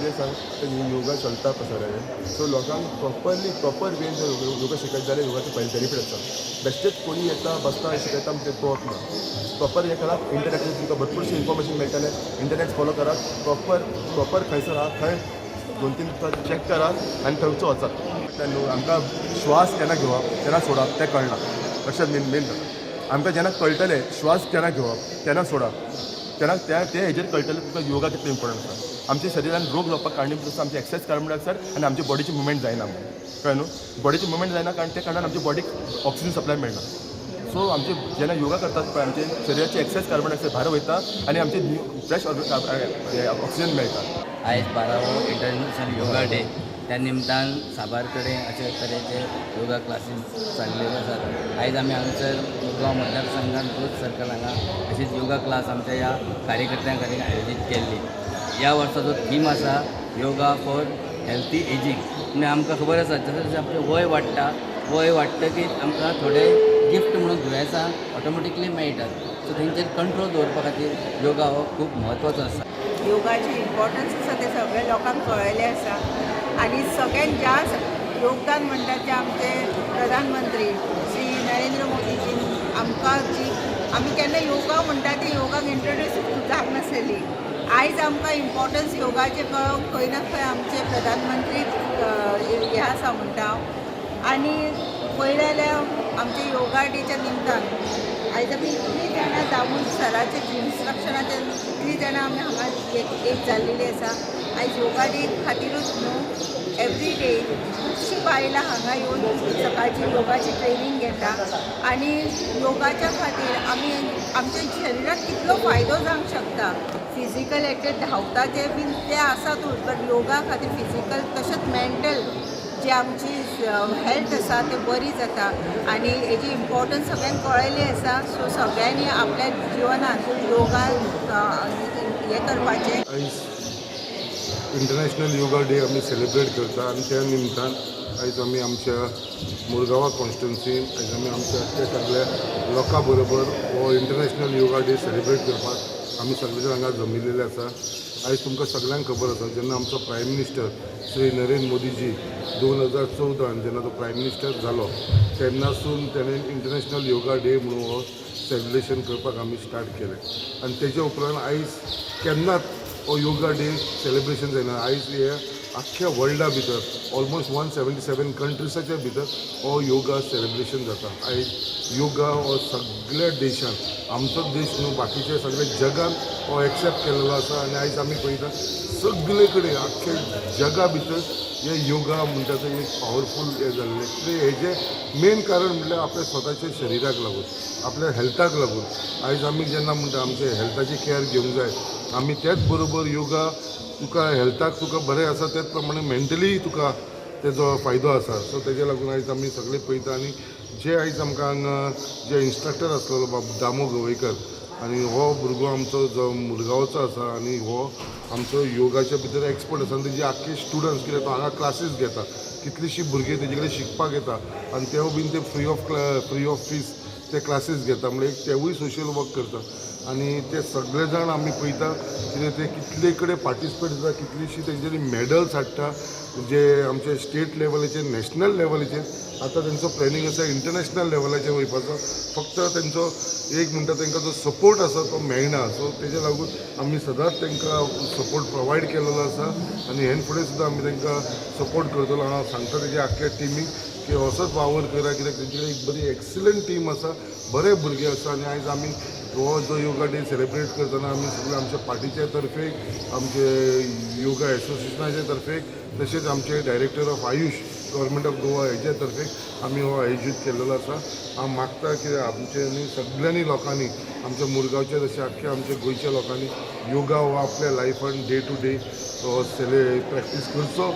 कितें सांग, आतां योगा चलता पसऱ्याचेर, सो लोकांक प्रॉपरली प्रॉपर वेन जर योगा शिकयत जाल्यार योगाचो पयले बेनिफीट आसा. बेश्टेच कोणी येता, बसता, शिकयता म्हणजे पळोवप ना. प्रॉपर हें करात. इंटरनेटाचेर तुमकां भरपूरशें इन्फॉर्मेशन मेळटलें. इंटरनेट फॉलो करात. प्रॉपर प्रॉपर खंयसर आहा थंय दोन तीन चॅक करात आनी थंयचो वचात. न्हू, आमकां श्वास केन्ना घेवप, केन्ना सोडप तें कळना. लक्षात मेन मेन जाता आमकां जेन्ना कळटलें श्वास केन्ना घेवप, केन्ना सोडप, तेन्ना त्या ते हेजेर कळटलें तुमकां योगा कितलो इम्पॉर्टंट आसा. आमच्या शरिरान रोग जावपाक कारणीभूत आसा आमचे एक्सेस कार्बन डायऑक्सायड आनी आमची बॉडीची मुवमेंट जायना म्हणून. कळ्ळें न्हू? बॉडीची मुवमेंट जायना कारण त्या कारणान आमच्या बॉडीक ऑक्सिजन सप्लाय मेळना. सो आमचे जेन्ना योगा करतात पळय, आमचे शरिराचे एक्सेस कार्बन डायऑक्सायड भायर वयता आनी आमचे न्यू फ्रेश ऑक्सिजन मेळटा. आयज 12वो इंटरनॅशनल योगा डे. त्या निमतान साबार कडेन अशे तरेचे योगा क्लासीस चाललेले आसात. आयज आमी हांगासर मुरगांव मतदारसंघात ग्रोथ सर्कल हांगा अशीच योगा क्लास आमच्या ह्या कार्यकर्त्यां खातीर आयोजीत केल्ली. ह्या वर्साचो थीम आसा योगा फॉर हेल्थी एजींग. म्हणजे आमकां खबर आसा, जशें जशें आपलें वय वाडटा, वय वाडटकीच आमकां थोडे गिफ्ट म्हणून दुयेंसां ऑटोमॅटिकली मेळटात. सो तेंचेर कंट्रोल दवरपा खातीर योगा हो खूब म्हत्वाचो आसा. योगाची इम्पॉर्टन्स आसा तें सगळ्या लोकांक कळ्ळेलें आसा आनी सगळ्यात जास्त योगदान म्हणटा ते आमचे प्रधानमंत्री श्री नरेंद्र मोदीजीन. आमकां जी आमी केन्ना योगा म्हणटा ती योगाक इंट्रोड्यूस जावंक नासलेली. आयज आमकां इम्पॉर्टन्स योगाचें कळोंक खंय ना खंय आमचे प्रधानमंत्री हें आसा म्हणटा हांव. आनी पळयलें जाल्यार आमच्या योगा डेच्या निमतान आयज आमी इतलीं जाणां दामू सराच्या इन्स्ट्रक्शनाचेर इतलीं जाणां आमी हांगा एक एक जाल्लेली आसा. आयज योगा डे खातीरूच न्हू, एवरी डे खुबशीं बायलां हांगा येवन सकाळची योगाची ट्रेनींग घेता आनी योगाच्या खातीर आमी आमच्या शरिराक कितलो फायदो जावंक शकता. फिजिकल एक्टिविटी, धांवता ते बीन ते आसातूच, बट योगा खातीर फिजिकल तशेंच मेंटल जी आमची हेल्थ आसा ते बरी जाता आनी हेजी इम्पॉर्टन्स सगळ्यांक कळ्ळेली आसा. सो सगळ्यांनी आपल्या जिवनात योगा हें करपाचें. आयज इंटरनॅशनल योगा डे आमी सेलिब्रेट करता आनी त्या निमतान आयज आमी आमच्या मुरगांवा कॉन्स्टिट्युन्सीन आयज आमी आमच्या त्या सगळ्या लोकां बरोबर हो इंटरनॅशनल योगा डे सेलिब्रेट करपाक आमी सगळे जाण हांगा जमिल्लेले आसा. आयज तुमकां सगळ्यांक खबर आसा, जेन्ना आमचो प्रायम मिनिस्टर श्री नरेंद्र मोदीजी 2014न जेन्ना तो प्रायम मिनिस्टर जालो, तेन्नासून तेणें इंटरनॅशनल योगा डे म्हणून हो सेलिब्रेशन करपाक आमी स्टार्ट केलें आनी तेच्या उपरांत आयज केन्नाच हो योगा डे सेलिब्रेशन जायना. आयज हे आख्ख्या वर्ल्डा भितर ऑलमोस्ट 177 कंट्रिसाच्या भितर हो योगा सेलिब्रेशन जाता. आयज योगा हो सगळ्या देशान, आमचोच देश न्हू, बाकीच्या सगळ्या जगान हो एक्सेप्ट केलेलो आसा आनी आयज आमी पळयता सगळे कडेन आख्ख्या जगा भितर हे योगा म्हणटा ते एक पावरफूल हें जाल्लें. कित्याक हेजें मेन कारण म्हणल्यार आपल्या स्वताच्या शरिराक लागून, आपल्या हेल्थाक लागून. आयज आमी जेन्ना म्हणटा आमच्या हेल्थाची केअर घेवंक जाय आमी, त्याच बरोबर योगा तुका हेल्थाक तुका बरें आसा, त्याच प्रमाणे मेंटली तुका तेजो फायदो आसा. सो तेज्या लागून आयज आमी सगळे पळयता आनी जे आयज आमकां हांगा जे इन्स्ट्रक्टर आसलेलो बाब दामो गवयकर आनी हो भुरगो आमचो जो मुरगांवचो आसा आनी हो आमचो योगाच्या भितर एक्सपर्ट आसा आनी तेजे आख्खे स्टुडंट्स, कित्याक तो हांगा क्लासीस घेता, कितलीशीं भुरगीं तेजे कडेन शिकपाक येता आनी तेवूय बीन ते फ्री ऑफ फीस ते क्लासीस घेता. म्हणजे एक तेवूय सोशल वर्क करता आनी ते सगळे जाण आमी पळयता कितें ते कितले कडेन पार्टिसिपेट जाता, कितलीशीं तेंच्यांनी मॅडल्स हाडटा जे आमचे स्टेट लेवलाचेर, नॅशनल लेवलाचेर. आतां तेंचो प्लॅनिंग आसा इंटरनॅशनल लेवलाचेर वयपाचो. फक्त तेंचो एक म्हणटा तेंकां जो सपोर्ट आसा तो मेळना. सो तेज्या लागून आमी सदांच तेंकां सपोर्ट प्रोवायड केलेलो आसा आनी हेन फुडें सुद्दां आमी तेंकां सपोर्ट करतलो. हांव सांगता तेज्या आख्ख्या टिमीक की असोच वावर करा, कित्याक तेंचे कडेन एक बरी एक्सिलंट टीम आसा, बरे भुरगे आसा. आनी आयज आमी हो जो योगा डे सेलिब्रेट करतना आमी सगळे आमच्या पार्टीच्या तर्फे, आमचे योगा एसोसिएशनाच्या तर्फे, तशेंच आमचे director of Ayush, government of Goa हेच्या तर्फे आमी हो आयोजीत केलेलो आसा. हांव मागता की आमच्या न्ही सगळ्यांनी लोकांनी, आमच्या मुरगांवच्या तशें आख्ख्या आमच्या गोंयच्या लोकांनी योगा हो आपल्या लायफान डे टू डे हो सेले प्रॅक्टीस करचो.